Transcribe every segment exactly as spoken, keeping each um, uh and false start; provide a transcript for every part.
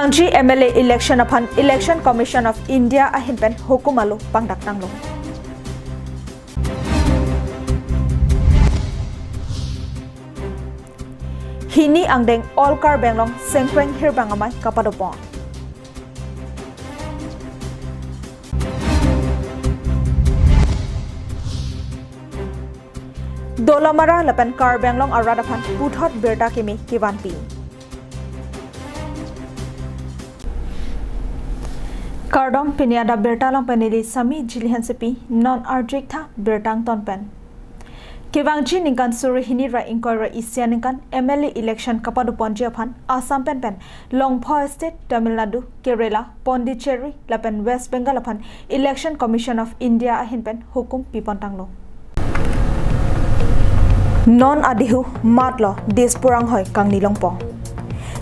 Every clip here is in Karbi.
Kevangji M L A election aphan Election Commission of India ahin pen hukum alo pangdak tanglo. Hini angdeng all Karbi Anglong sengkreng hirbang amei kapadopon. Dolamara lapen Karbi Anglong arat aphan puthot birta kimi kevanpi. Kardom, pini adap birta along pen neli Sami Jili Hansepi. Non arju-ik tha birta angton pen. Kevangji ningkan suri hini ra ingkoi ra isi aningkan M L A election kapadoponji aphan Assam pen pen Longpho State, Tamil Nadu, Kerala, Pondicherry lapen West Bengal aphan Election Commission of India ahin pen hukum pipon tanglo. Non adihu matlo Dispur anghoi kangni longpo.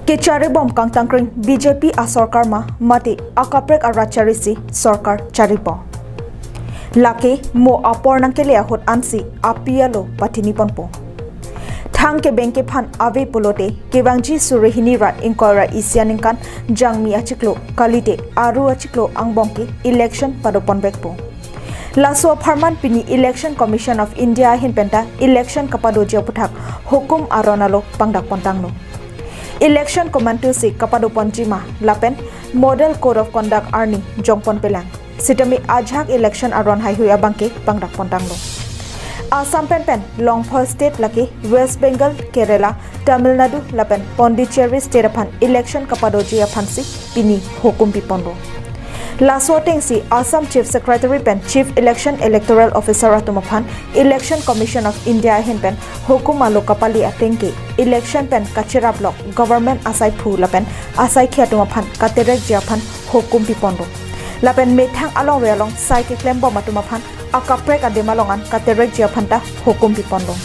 Kecharibom kangtangkring B J P asorkar ma mate akaprek arat charisi sorkar charipo. Lake mo apor nangkele ahut ansi api alo pathini ponpo. Thang kebeng kephan ave pulote kevangji suri hini ra ingkoi ra isi aningkan Jangmi achiklo kalite Aru achiklo angbong ke election padopon vekpo. Laso apharman pini Election Commission of India ahin penta election kapadoji aputhak hukum aron alo pangdak pon tanglo. Election komantusi kapadoponji ma lapen Model Code of Conduct arni jongpon pelang. Sitame ajahak election aron haihui abangke pangdak pon tanglo. Assam pen pen Longpho State lake West Bengal, Kerala, Tamil Nadu lapen Pondicherry State aphan election kapadoji aphansi pini hukum piponlo. Laso atengsi Assam Chief Secretary pen Chief Election Electoral Officer atum aphan Election Commission of India ahin pen hukum alo kapali atengke election pen kacherap lok government asaiphu lapen asaikhi atum aphan katerekji aphan hukum piponlo. Lapen methang alongri along sai keklembom atum aphan akaprek adim along an katerekji aphan ta hukum piponlo.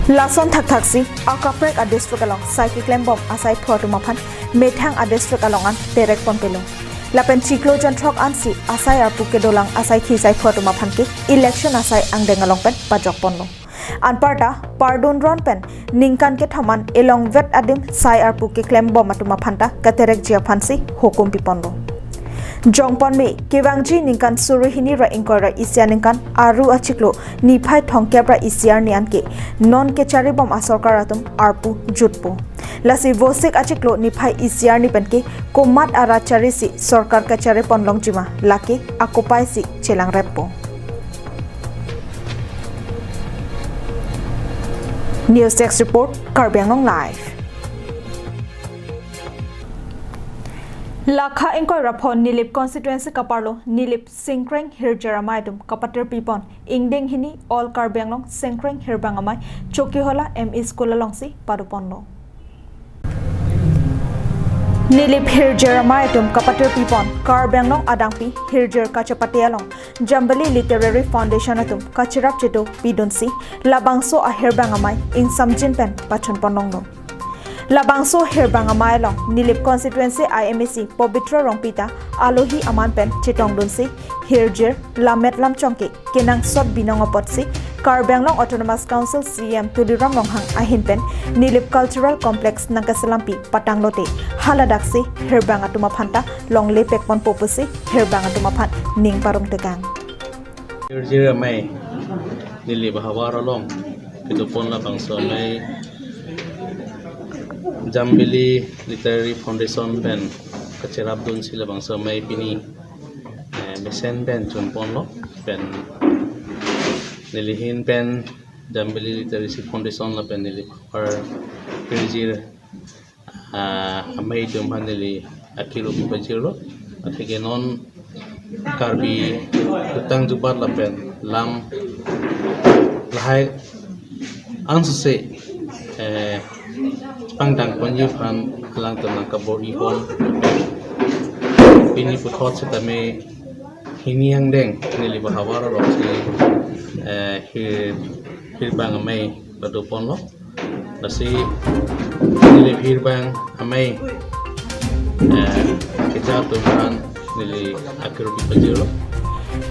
Lason thakthaksi akaprek adistrict along sai keklembom asaiphu atum aphan methang adistrict along an terek ponpelo. Lapen chiklo jonthrok ansi asai arpu kedolang asaikhi saiphu atum aphan ke election asai angdeng along pen pajok ponlo. Anparta pardun ron pen ningkan kethom an elongvet adim sai arpu keklembom atum aphan ta katerekji aphansi hukum piponlo. Jongponme, kevangji ningkan suri hini ra ingkoi ra isi aningkan Aru achiklo niphai thomkep ra isi arni anke non kecharibom asorkar atum arpu jutpo. Lasi Vosik achiklo niphai isi arni penke komat arat charisi sorkar kacharipon longjima lake akopaisi chelangreppo. News Desk Report, Karbi Anglong Live. Lakha ingkoi ra pho Nilip constituency kaparlo Nilip sengkreng hirjir amei atum kapatir pipon ingdeng hini all Karbi Anglong sengkreng hirbang amei Chokihola M E School alongsi padoponlo. Nilip hirjir amei atum kapatir pipon Karbi Anglong adangpi hirjir kachepate along Jambili Literary Foundation atum kacherap chedo pidunsi labangso ahirbang amei ingsamjin pen pachun ponlonglo. Labangso hirbang amei along Nilip constituency I M A C Pobitro Rongpi ta alohi aman pen chetongdunsi hirjir lammet lamchong ke kenangsot binong apotsi Karbi Anglong Autonomous Council C E M Tuliram Ronghang ahin pen Nilip Cultural Complex nangkeselampi patanglote haladaksi hirbang atum aphan ta longle pekponpo pusi hirbang atum aphan ning parong tekang. Hirjir amei Nilip ahavar along kedopon labangso amei Jambili Literary Foundation pen kacherapdunsi labangso amei pini eh, mesen pen chunponlo pen nelihin pen Jambili Literacy Foundation lapen Nilip ahavar hirjir ah, amei atum aphan neli akiro pipajirlo. Atheke non Karbi jutang jubat lapen lam lahai ansose eh, pangdang ponji aphan alangtum nangkabor-ipon. Pini puthot setame hini angdeng Nilip ahavar alongsi eh, hir hirbang amei padoponlo. Lasi Nilip hirbang amei eh, keja atum aphan neli akiro pipajirlo.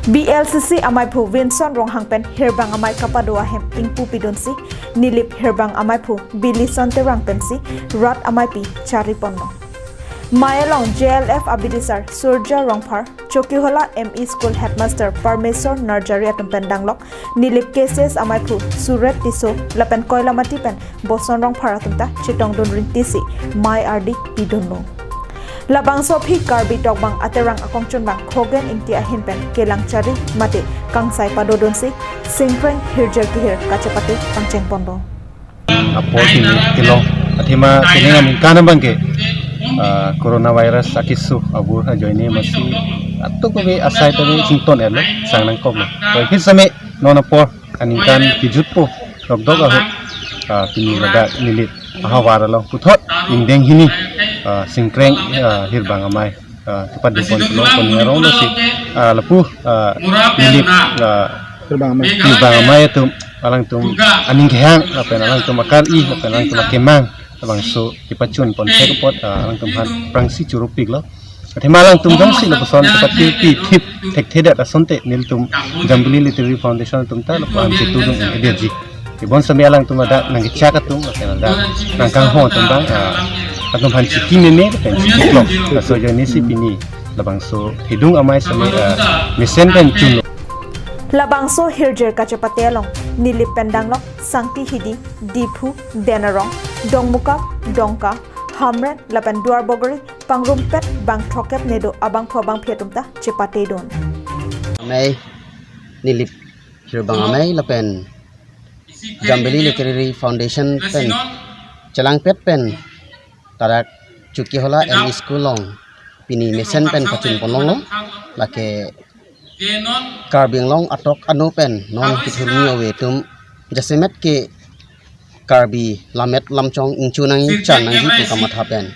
B L C C amaiphu Vinson Ronghang pen hirbang amei kapado ahem ingpu pidunsi, Nilip hirbang amaiphu Bilison Terang pensi rat ameipi chariponlo. Mei along J L F abidisar Surja Rongphar, Chokihola M E School Headmaster Parmeswar Narjari atum pen danglok, Nilip K C S amaiphu Suret Tisso lapen Koilamati pen Boson Rongphar atum ta chetongdun rintisi mei ardi pidunlo. Labangso aphi Karbi Tokbang Aterang akongchunbang Khogen Ingti ahin pen kelang chari mate kangsai padodunsi Singkreng hirjir kehir kachepate pangchengponlo. Apor kini kelong athema kini aningkan abangke, ah, coronavirus akisu abur ajoine masi atuk kami asai tadi sington elo sang nangkok lo. Koi hit same non apor aningkan kijutpo dokdok ahut, ah, pini ladak Nilip ahavar along puthot ingdeng hini, ah, Singkreng, ah, hirbang amei, ah, kepadoponlo, poni arong lo si, ah, lapu, ah, Nilip, ah, Hirbang amei. Hirbang amei atum alangtum aning kehang lapen alangtum akar-i lapen alangtum akemang labangso kepachunpon thek apot, ah, alangtum aphan prangsi churupiklo. Athema alangtum jongsi lapuson kapatiri pi thip thekthedet asonte nelitum Jambili Literary Foundation atum ta lapu-an chetudun energy. Ibon sami alangtum ada nangkechak atum, lapen ada nangkanghon atum abang, ah, atum aphan chiki meme lapen chiki klok. Laso ajoine si pini labangso thedung amei sami, ah, mesen pen chunlo. Labangso hirjir kachepate along Nilip pen danglok Sangti Hidi, Diphu, Denarong, Dongmukak, Dongka, Hamren lapen Duarbagori pangrumpet bang throkkep nedo abangphu abangphi atum ta chepatedun. Amei Nilip hirbang amei lapen Jambili Literary Foundation pen chelangpet pen ladak Chokihola M E School along pini mesen pen pachunponlonglo, lake Karbi Anglong atok ano pen non kethurmi ave atum jasemet ke Karbi lammet lamchong ingchu nangji chan nangji pu kamatha pen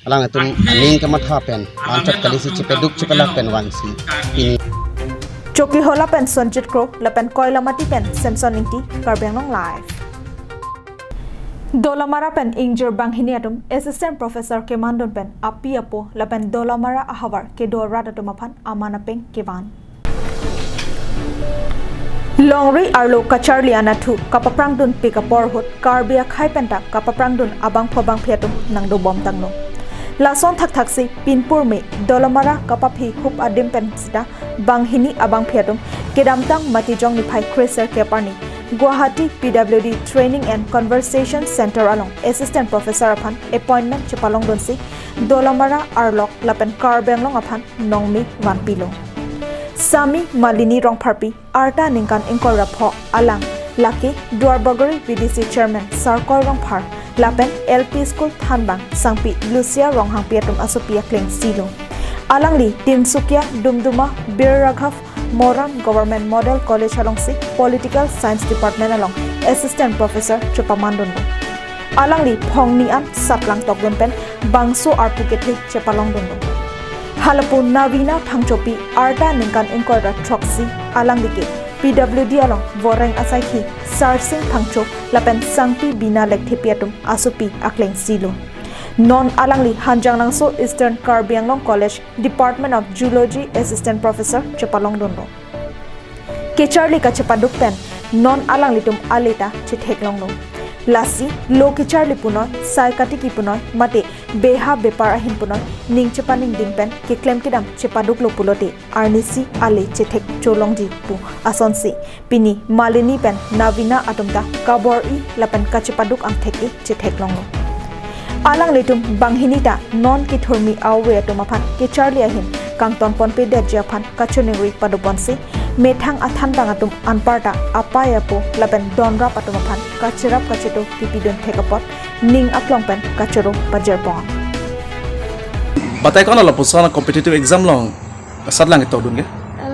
alangtum aning kamatha pen anchot kalisi chepaduk chepalak pen vangsi pini. Chokihola pen Sonjit Kro lapen Koilamati pen Samson Ingti, Karbi Anglong Live. Dolamara pen ingjir banghini atum Assistant Professor kemandun pen api apo lapen Dolamara ahavar kedo arat atum aphan aman apeng kevan. Longri arlo kacharli anatthu kapaprangdunpik apor ahut Karbi akhei penta kapaprangdun abangphu abangphi atum nangdobomtanglo. Lason thakthaksi pinpur me Dolamara kapaphi hup adim pen sita banghini abangphi atum kedamtang Matijong niphai kre-sirkep arni Guwahati P W D Training and Conversation Center along Assistant Professor aphan appointment chepalongdunsi Dolamara arlok lapen Karbi Anglong aphan nongme vanpilo. Sami Malini Rongpharpi arta ningkan ingkoi ra pho alang, lake Duarbagori V D C Chairman Sarkol Rongphar lapen L P School thanbang Sangpi Lucia Ronghangpi atum asopi aklengsilo. Alangli Tinsukia Dumduma Bir Raghav Moran Government Model College alongsi Political Science Department along Assistant Professor chepamandunlo. Alangli phongni an satlang tokdun pen bangso arpu kethe chepalongdunlo. Halapu Navina Phangchopi arta ningkan ingkoi ra throksi, alangli ke P W D along voreng asaikhi Sarsing Phangcho lapen Sangpi Bina Lekthepi atum asopi aklengsilo. Non alangli Hanjanglangso Eastern Karbi Anglong College Department of Zoology Assistant Professor chepalongdunlo. Kecharli kachepaduk pen non alanglitum ale ta chetheklonglo. Lasi lo kecharli punoi, sai katiki punoi, mate beha bepar ahin punoi ning chepaningding pen keklem kedam chepaduklo pulote arnisi ale chethek cholongji pu asonsi pini Malini pen Navina atum ta kabor-i lapen kachepaduk angthek-e chetheklonglo. Alanglitum banghini ta non kethurmi a-ove atum aphan kecharli ahin kangtonponpedetji aphan kachiningri padoponsi methang athanbang atum anparta apei apo lapen donrap atum aphan kacherap kacheto kipidun thek apot ning aklong pen kachoro pajirpon. Batai ko-an lapuson competitive exam along satlang ketokdun ke?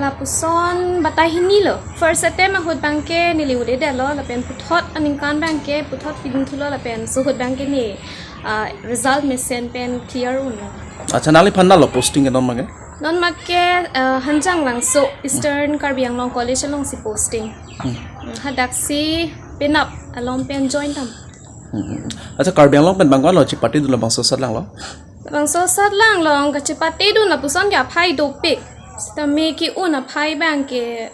Lapuson batai hini lo. First attempt ahut abangke neli ut-edetlo lapen puthot aningkan abangke puthot pidunthulo lapen so ahut abangke ne, ah, result mesen pen clear unlo. Acha, nangliphan nalo posting ke non make? Non make, ah, Hanjanglangso Eastern Karbi Anglong College alongsi posting. Hmm. Hmm, hadaksi penap along pen join tam. Hmm. Acha, Karbi Anglong pen bang ko-an lo chepatedun labangso satlang along? Labangso satlang along kachepatedun lapuson ke aphai dopik. Sitame ke-un aphai abang ke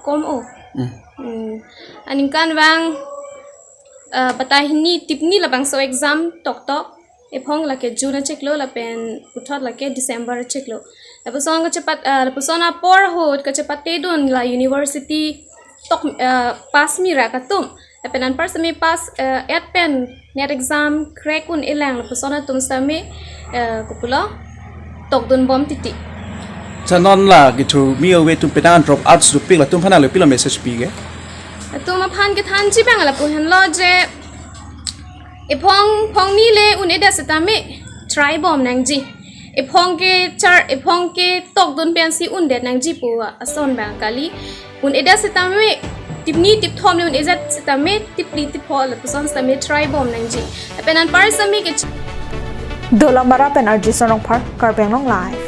kom o. Hmm. Hmm. Aningkanvang, eh, batai hini tipni labangso exam toktok. Ephong lake June achiklo lapen puthot lake December achiklo. Lapuson kachepat, eh, lapuson apor ahut kachepatedun la university tok, eh, pass mira atum. Lapen anpar sitame pass, eh, et pen NET exam crack un-elang lapuson atum sitame, eh, kopulo tokdunbom titi. Sa non la kithurmi ove atum penang drop out dopik latum aphan lo pilo message pi ke? Latum aphan kethanji abang lapu henlo je ephong phongni le un-edet sitame try bom nangji. Ephong kechar, ephong ketokdun pensi undet nangji pu ason abang kali. Un-edet sitame tipni tipthom le un-edet sitame tipli tipho lapuson sitame try bom nangji. Lapen anpar sitame ke Dolamara pen R J Sonrongphar, Karbi Anglong Live.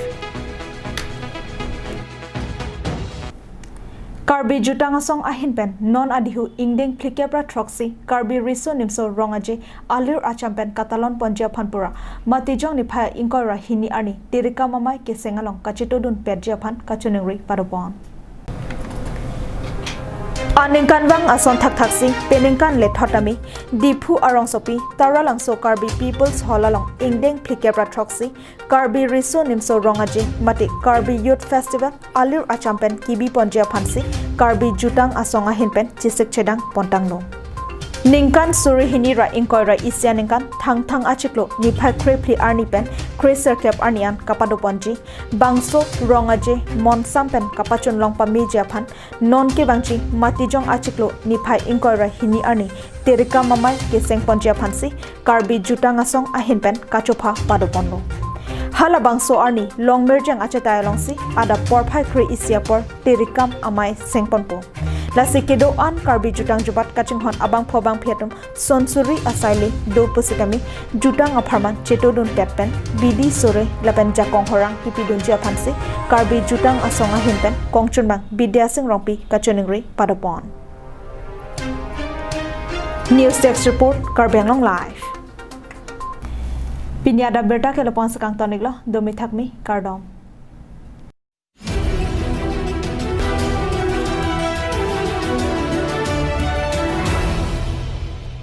Karbi Jutang Asong ahin pen non adihu ingdeng phlikep ra throksi Karbi Riso Nimso Rong Aje Alir Acham pen katalon ponji aphan pura Matijong niphai ingkoi ra hini arni Tirikam Amei keseng along kachetodun petji aphan kachiningri padopon. Aningkanvang ason thakthaksi peningkan lethot tame Diphu arongsopi Taralangso Karbi People's Hall along ingdeng phlikep ra throksi Karbi Riso Nimso Rong Aje mate Karbi Youth Festival Alir Acham pen kebi ponji aphansi Karbi Jutang Asong ahin pen chesik chedang pontanglo. Ningkan suri hini ra ingkoi ra isi aningkan Thangthang achiklo niphai krephli arni pen kresirkep arni an kapado ponji bangso Rong Aje monsam pen kapachunlong pameji aphan non kevangji Matijong achiklo niphai ingkoi ra hini arni Tirikam Amei keseng ponji aphansi Karbi Jutang Asong ahin pen kachopha padoponlo. Halabangso arni Longmirjeng achetai alongsi adap porphai kre-isi apor Tirikam Amei sengponpo. Lasi kedo-an Karbi Jutang jubat kachinghon abangpho bangphi atum son suri asai le do pusitame jutang apharman chetodun pet pen bidi sore lapen jakong horang kipidunji aphansi Karbi Jutang Asong ahin pen kongchunbang Bidya Sing Rongpi kachiningri padopon. News Desk Report, Karbi Anglong Live. Pini adap abirta ke lapu-an si kangton-iklo, domi thakmi, kardom.